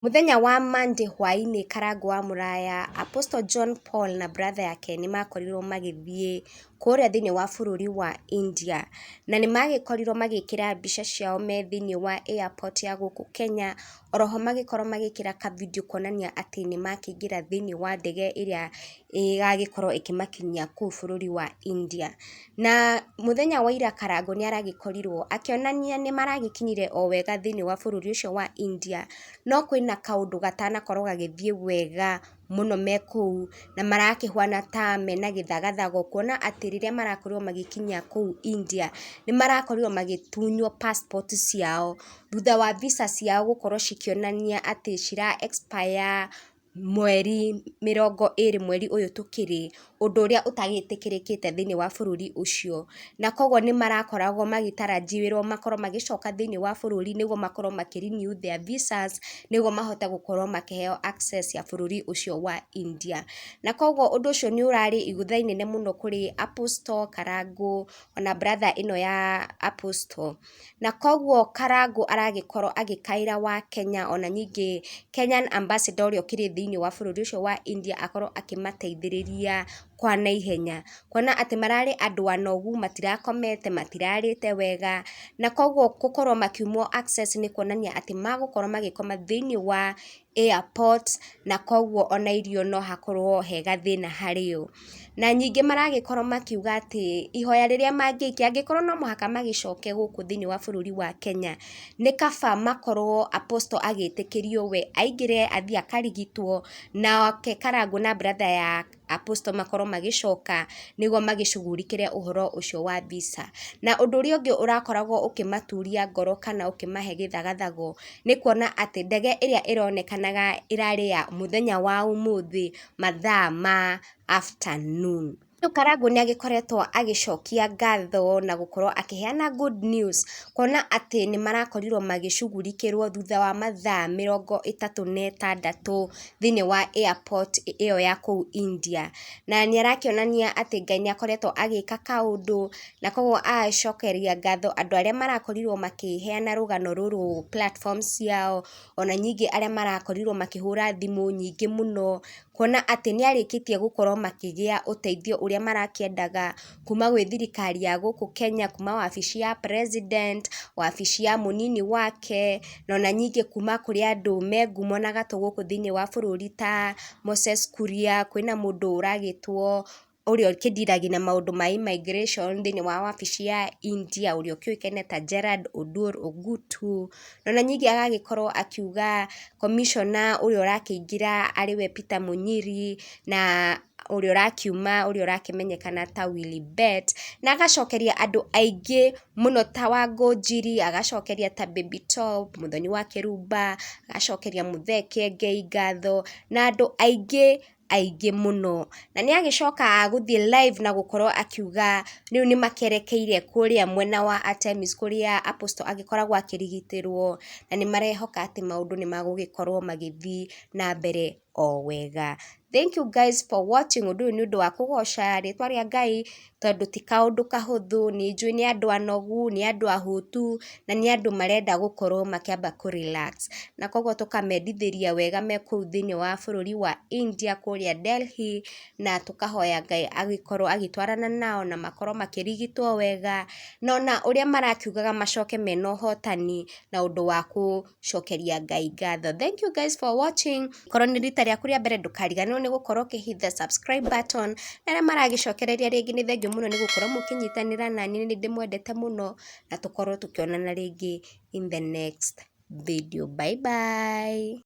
Mũthenya wa Monday hwaĩ-inĩ Karangũ wa Mũraya, Apostle John Paul na brother yake nĩ makorirwo magĩthiĩ kũrĩa thĩinĩ wa bũrũri wa India, na nĩ magĩkorirwo magĩkĩra mbica ciao me thĩinĩ wa airport ya gũkũ Kenya, oroho magĩkorwo magĩkĩra ka video kuonania atĩ nĩ makĩingĩra thĩinĩ wa ndege ĩrĩa ĩgagĩkorwo ĩkĩmakinyia kũu bũrũri wa India. Na mũthenya wa ira Karangũ nĩ aragĩkorirwo akĩonania nĩ maragĩkinyire o wega thĩinĩ wa bũrũri ũcio wa India, no kwĩna kaũndũ gatanakorwo gagĩthiĩ wega mũno me kũu, na marakĩhuana ta mena gĩthagathago kuona atĩ rĩrĩa marakorirwo magĩkinya kũu India, nĩ marakorirwo magĩtunywo passport ciao, thutha wa visa ciao gũkorwo cikĩonania atĩ cira expire mweri 20 mweri ũyũ tũkĩrĩ, ũndũ ũrĩa ũtagĩtĩkĩrĩkĩte thĩinĩ wa bũrũri ũcio. Na koguo nĩ marakoragwo magĩtarajiwĩrwo makorwo magĩcoka thĩinĩ wa bũrũri nĩguo makorwo makĩ renew their visas, nĩguo mahote gũkorwo makĩheo access ya bũrũri ũcio wa India. Na koguo ũndũ ũcio nĩ ũrarĩ igũtha inene mũno kũrĩ Apostle Karangũ ona brother ĩno ya Apostle. Na koguo Karangũ aragĩkorwo agĩkaĩra wa Kenya ona ningĩ Kenyan ambassador ũrĩa ũkĩrĩ thĩinĩ wa bũrũri ũcio wa India akorwo akĩmateithĩrĩria kwa naihenya, kuona atĩ mararĩ andũ anogu, matirakomete, matirarĩte wega, na koguo gũkorwo makiumwo access nĩ kuonania atĩ magũkorwo magĩkoma thĩinĩ wa airport, na koguo ona irio no hakorwo he gathĩna harĩo. Na ningĩ maragĩkorwo makiuga atĩ ihoya rĩrĩa mangĩikia angĩkorwo no mũhaka magĩcoke gũkũ thĩinĩ wa bũrũri wa Kenya, nĩ kaba makorwo Apostle agĩtĩkĩrio we aingĩre athiĩ akarigitwo, nake Karangũ na brother ya Apostle makorwo magĩcoka nĩguo magĩcugurikĩre ũhoro ũcio wa visa. Na ũndũ ũrĩa ũngĩ ũrakoragwo ũkĩmaturia ngoro kana ũkĩmahe gĩthagathago nĩ kuona atĩ ndege ĩrĩa ĩronekanaga ĩrarĩ ya mũthenya wa ũmũthĩ mathaa ma afternoon. Rĩu Karangũ nĩ agĩkoretwo agĩcokia ngatho na gũkorwo akĩheana good news, kuona atĩ nĩ marakorirwo magĩcugurikĩrwo thutha wa mathaa 36 thĩinĩ wa airport ĩyo ya kũu India. Na nĩ arakĩonania atĩ Ngai nĩ akoretwo agĩka kaũndũ, na koguo agacokeria ngatho andũ arĩa marakorirwo makĩheana rũgano rũrũ platform ciao, ona ningĩ arĩa marakorirwo makĩhũra thimũ nyingĩ mũno, kuona atĩ nĩ arĩkĩtie gũkorwo makĩgĩa ũteithio ũrĩa marakĩendaga kuma gwĩ thirikari ya gũkũ Kenya, kuma wabici ya president, wabici ya mũnini wake, na ona ningĩ kuma kũrĩ andũ me ngumo na gatũ gũkũ thĩinĩ wa bũrũri ta Moses Kuria, kwĩna mũndũ ũragĩtwo ũrĩa ũkĩndiragi na maũndũ ma immigration thĩinĩ wa wabici ya India, ũrĩa ũkĩũĩkaine ta Gerald Oduor Ogutu, na ona ningĩ agagĩkorwo akiuga commissioner ũrĩa ũrakĩingĩra arĩwe Peter Munyiri, na ũrĩa ũrakiuma ũrĩa ũrakĩmenyekana ta Willy Bet, na agacokeria andũ aingĩ mũno ta Wangũnjiri, agacokeria ta Baby Top, Mũthoni wa Kĩrumba, agacokeria Mũthee Kĩengei ngatho, na andũ aingĩ aingĩ mũno. Na nĩ agĩcoka gũthiĩ live na gũkorwo akiuga rĩu nĩ makerekeire kũrĩa mwena wa Artemis kũrĩa Apostle agĩkoragwo akĩrigitĩrwo, na nĩ marehoka atĩ maũndũ nĩ magũgĩkorwo magĩthiĩ na mbere o wega. Thank you guys for watching. Ũndũ ũyũ nĩ ũndũ wa kũgoca rĩtwa rĩa Ngai tondũ ti kaũndũ kahũthũ, nĩ njũĩ nĩ andũ anogu, nĩ andũ ahũtu, na nĩ andũ marenda gũkorwo makĩamba kũ relax. Na koguo tũkamendithĩria wega me kũu thĩinĩ wa bũrũri wa India kũrĩa Delhi, na tũkahoya Ngai agĩkorwo agĩtwarana nao na makorwo makĩrigitwo wega, na ona ũrĩa marakiugaga macoke mena ũhotani na ũndũ wa gũcokeria Ngai ngatho. Thank you guys for watching. Korwo nĩ rita rĩaku rĩa mbere ndũkariganĩrwo nĩ gũkorwo ũkĩ hit the subscribe button, na arĩa maragĩcokereria rĩngĩ nĩ thengiũ mũno nĩ gũkorwo mũkĩnyitanĩra nani, nĩ ndĩmwendete mũno, na tũkorwo tũkĩonana rĩngĩ in the next video. Bye bye.